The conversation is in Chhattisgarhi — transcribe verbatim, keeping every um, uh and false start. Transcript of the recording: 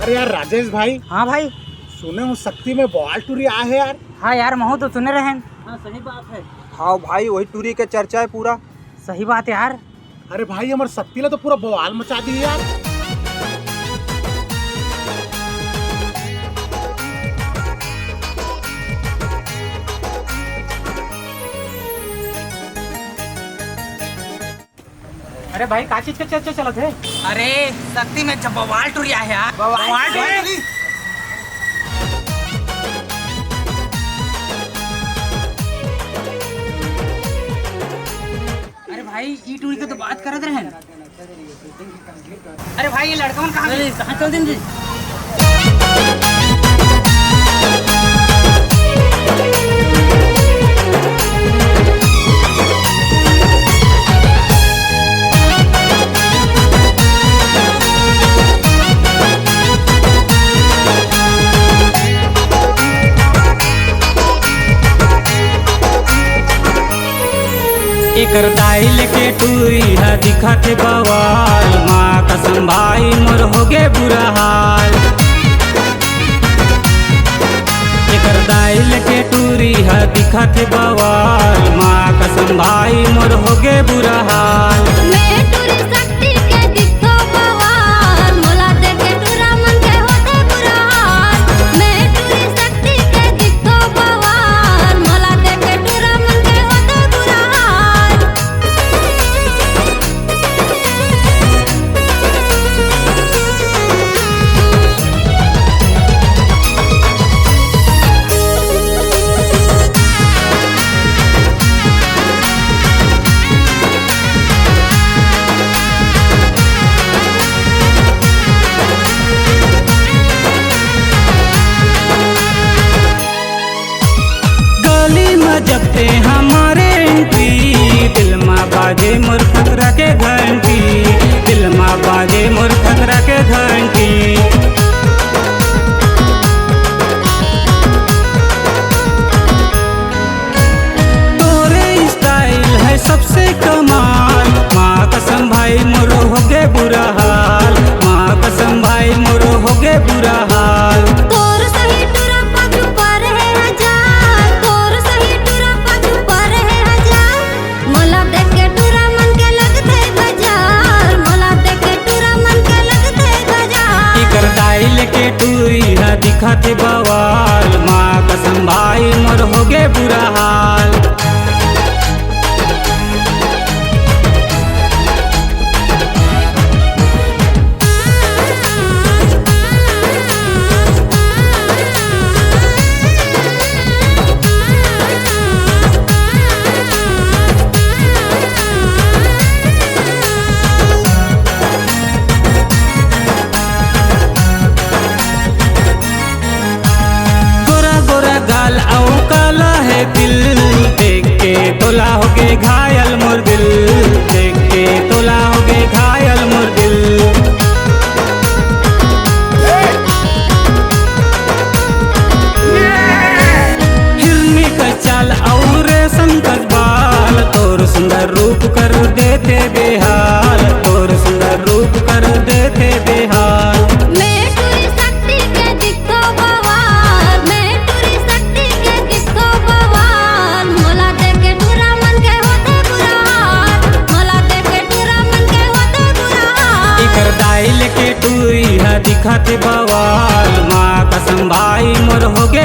अरे यार राजेश भाई। हाँ भाई। सुने हूँ शक्ति में बवाल टूरी आए है यार। हाँ यार, महू तो सुने रहेन। हाँ, सही बात है। हाँ भाई, वही टूरी के चर्चा है पूरा। सही बात यार। अरे भाई, हमर शक्ति ला तो पूरा बवाल मचा दी यार। अरे भाई, का चीज के चर्चा चलत है? अरे, शक्ति में जब बवाल टूरी आए है यार। बवाल टूरी? अरे भाई, ई टूरी के तो बात करत रहे। अरे भाई, ये लड़का मन कहाँ गए? कहाँ चल दिन जी? एकर दाई लेके टूरी ह दिखत हे बवाल, माँ कसम भाई मोर होगे बुरा हाल। एकर दाई लेके टूरी ह दिखत हे बवाल, माँ कसम भाई मोर होगे बुरा हाल। मैं टूरी शक्ति के दिखो बवाल, मोला देखे टूरा मन के होते बुरा हाल। मैं टूरी शक्ति के दिखो बवाल, मोला देखे टूरा मन के होते बुरा हाल। गली म जब ते हमारे एंट्री, दिल म बाजे मोर खतरा के घंटी, दिल म बाजे मोर खतरा के घंटी। तोरे स्टाइल है सबसे कमाल, माँ कसम भाई मोरो होगे बुरा हाल, माँ कसम भाई मोरो होगे बुरा हाल। तोर सही टूरा पाछू पर है हजार, तोर सही टूरा पाछू पर है हजार। मोला देख के टूरा मन के लगथे बाजार, मोला देख के टूरा मन के लगथे बाजार। इकर दाई लेके टूरी ह दिखत हे बवाल, माँ कसम भाई मोर होगे बुरा हाल। गोरा गोरा गाल अउ काला है दिल, देख के तोला होगे घायल मोर दिल, देख के तोला होगे घायल मोर दिल। हिरनी का चाल अउ रेशम का बाल, तोर सुंदर रूप कर देथे बेहाल, तोर सुंदर रूप कर देथे बेहाल। मैं टूरी शक्ति के दिखो बवाल, मैं टूरी शक्ति के दिखो बवाल। मोला देख के टूरा मन के होथे बुरा हाल, मोला देख के टूरा मन के होथे बुरा हाल। इकर दाई लेके टूरी ह दिखत बवाल, माँ कसम भाई मोर होगे